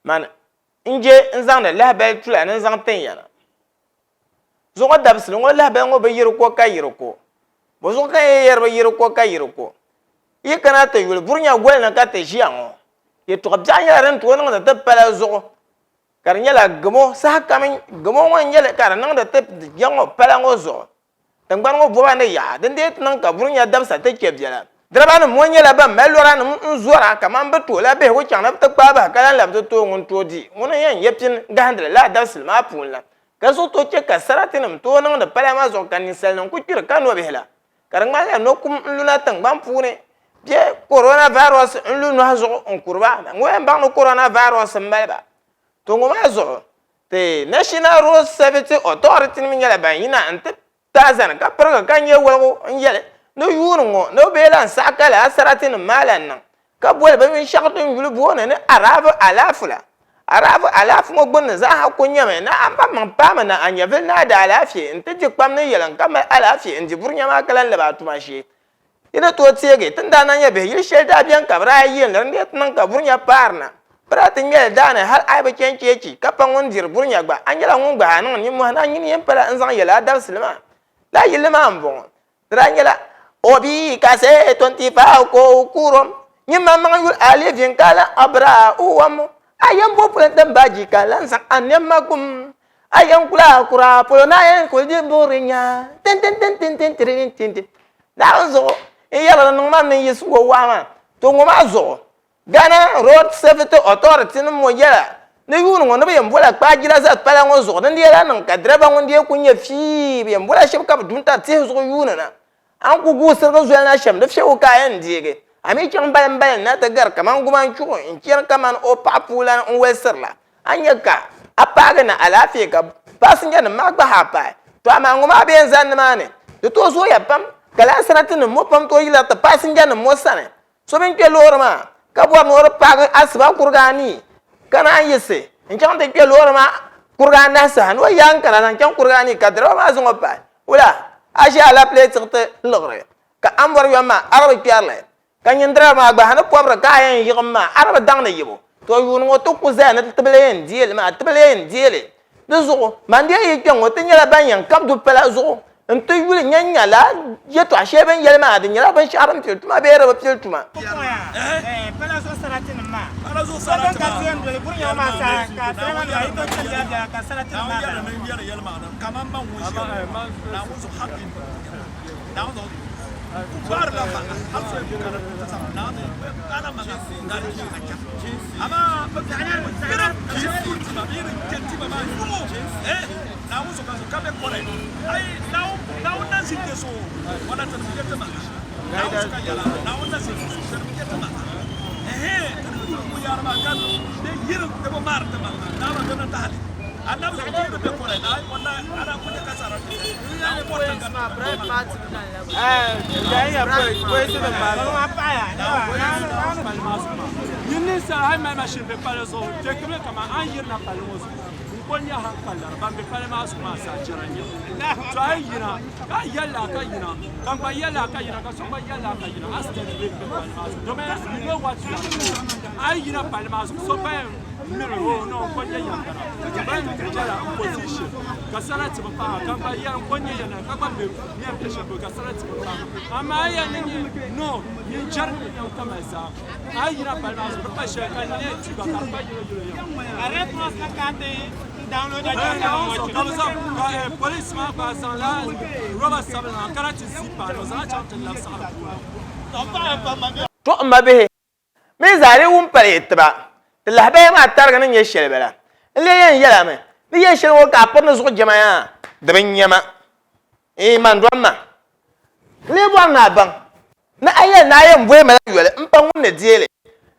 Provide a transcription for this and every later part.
Mani n-je n-zaŋdi lahibali tula ni n-zaŋ tin ya na. Zuɣu dabisili ŋɔ lahibali ŋɔ bi yiri ko ka yiri ko. Bɔzuɣu ka n yɛn yɛri bi yiri ko ka yiri ko? Yi kana ti yuli Burinya goli ni ka ti ʒiya ŋɔ, yɛtɔɣ biɛɣu nyɛla din tooi niŋdi ti pala zuɣu ka di nyɛla gamo sahakam gamo ŋɔ n-nyɛ li ka di niŋdi ti ya ŋɔ pala ŋɔ zuɣu. Tiŋgbani ŋɔ bɔba ni yaɣa din dee ti niŋ ka Burinya dabisa ti kpe biɛla. Dirɛbanima ŋɔ nyɛla ban mali lɔranima n-zɔra kamani bɛ toola bihigu chaŋ ni bɛ ti kpaai bahi ka lahi labi ti tooi ŋun tooi di ŋuni n-yɛn nyɛ pini gahindili lala dabisili maa puuni la. Ka zuɣu tooi che ka saratinim tooi niŋdi pala maa zuɣu ka ninsalinim ku kpiri ka nɔbihi la, ka di ŋmanila nɔkum n-luna tiŋgbani puuni bee coronavirus n-lu nɔhi zuɣu n-kuri ba. Ŋɔ yɛn baŋ ni coronavirus m-mali ba. To ŋɔ maa zuɣu, ti National Road Safety Authority nim nyɛla ban yina n-ti taai zani ka pirigi ka nyɛ woligu n-yɛli ni yuuni ŋɔ ni bɛ bee lan saɣi ka lala saratinim maa lan niŋ ka boli bɛ binshɛɣu din yuli booni ni Araavu Alaafu la. Araavu Alaafu ŋɔ gbunni zaaha kul nyɛmi ni a maŋmaŋ paami ni a nyɛvili ni a daalaafee nti di kpam ni yɛliŋ ka mali alaafee n-di burinya maa ka lan lab a tuma shee. Yi ni tooi teegi ti ni daa na nyɛ bihi, yili shɛli daa beni ka bɛ daa yiini li din dii ti niŋ ka burinya paari na. Bɛ daa ti ŋmɛli daa ni hal a yi bi chani cheechi ka pa ŋun diri burinya gba, a nyɛla ŋun gbahi a niŋ nimmɔhi ni a nini yɛn pala n-zaŋ yɛl a dabisili maa. Lala yilli maa m-bɔŋɔ. Di daa nyɛla, Obi ka se 25 ko kurom, nyin maŋmaŋ yuli a living ka lan abira uwam, a yɛn bo puli n-ti baji ka lan zaŋ a nɛma gum, a yɛn kuli a kura polo ni a yɛn kuli di buɣiri nya tin-tin-tin-tin-tin-tin-tin-tin. Naawuni zuɣu n yɛri di niŋ ma ni yiɣisi o waɣa maa, to ŋɔ maa zuɣu Ghana Road Safety Authority nim ŋɔ yɛla ni yuuni ŋɔ ni bɛ yɛn bola kpaajila zali pala ŋɔ zuɣu din dii lahi niŋ ka dirɛva ŋun dii kuli nyɛ fii bɛ yɛn bola shɛba ka bɛ du n-tari tihi zuɣu yuuni na. A ni ku guui sirigi zoli na shɛm di fiɛgu ka a yɛn deegi. A mi chaŋ balim balim na ti gari kaman gumanchuɣu n-chani kaman o paɣa puulani n-wolisiri la. A ni nya ka a paagi ni alaafee ka paasinja nim maa gba haa paai. To amaa ŋɔ maa bee n-zani nimaani di tooi zooya pam ka lala sarati nim ŋɔ pam tooi yila ti paasinja nim ŋɔ sani. So mi n-kpe loori maa ka bɔri ni o di paagi asiba kuriga anii ka naan yiɣisi n-chaŋ ti kpe loori maa kuriga anahi saha ni o yaai n-kana zaŋ chaŋ kuriga anii ka dirɛba maa zaŋ o pahi. Wula? A ʒe alapile tiɣi ti liɣiri ka a ni bɔri yom maa a di bi kpɛri li ka nyin dirɛba maa gba a ni kɔbiri ka a yɛn yiɣim maa a di bi daŋ ni yibu. To yuuni ŋɔ ti ku zaya ni ti tibili yɛn deei li maa, tibili yɛn deei li. Di zuɣu, man dee yi kpe ŋɔ, ti nyɛla ban yɛn kabi du pala zuɣu nti yuli nya nya lala yɛtɔɣ shɛli bɛ ni yɛli maa, di nyɛla binshɛɣu din pili tuma bee di bi pili tuma. Nyin ninsal a yi mali mashin be palli zuɣu, teekimi kaman a ni yirina palli ŋɔ zuɣu n-kul nya haŋkalinli ban be palli maa zuɣu maa zaa jɛra n-nyɛ ba. To a yi yina ka a yɛli a ka yina, ka n gba yɛli a ka yina, ka so gba yɛli a ka yina, accident bee m-be palli maa zuɣu domin you know what you are doing. A yi yina palli maa zuɣu so gba yɛn miri o no n-kul nyɛ yɛmbana ban bela position ka sarati bi paai ka n gba yɛli n-kul nyɛ yɛndana ka gba be nyɛ bɛ shɛm polo ka sarati bi paai amaa a yɛn ni nyɛ no nyin chɛri ni yɛn ka mali zaa a yi yina pali maa zuɣu di pa shɛli ka nyɛ tuuka ka di pa yɛlo yɛlo yɛm ka bi zaŋ ka polisi maa gba zaŋla roba sabinli maa ka na ti zi paai o zaŋla chaŋ ti labi saɣiri puuni. To m mabihi mini zaa di wum pali yi tiba, ti lahabaya maa tarigi ni nyɛ shɛli bala. N lee yɛn yɛl a mi ni yɛl shɛli ŋɔ ka a piri ni zuɣu jɛma yaa, di bi nya ma. Iin, man dɔni ma. N lee bɔri ni a baŋ ni a yɛli ni a yɛn boli ma la yoli m-pa ŋun ni deei li,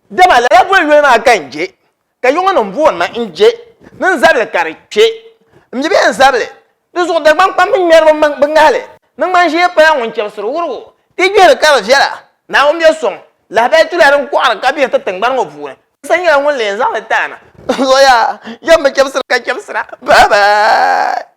dama lala boli yoli maa ka n je, ka yiŋɔnim booni ma n je ni n zabili ka di kpe. M bi bee n zabili, di zuɣu Dagbaŋ kpamba ŋmɛri bɛ ŋahili ni ŋmanʒee pala ŋun chɛbisiri wurigu ti gbihiri ka di viɛla. Naawuni bɛ sɔŋ lahabali tula din kɔɣiri ka bihiri ti tiŋgbani ŋɔ puuni. N nyɛla ŋun lee zaŋ li taai na. N zuɣu yaa, yɛm bi chɛbisiri ka chɛbisira. Bye bye.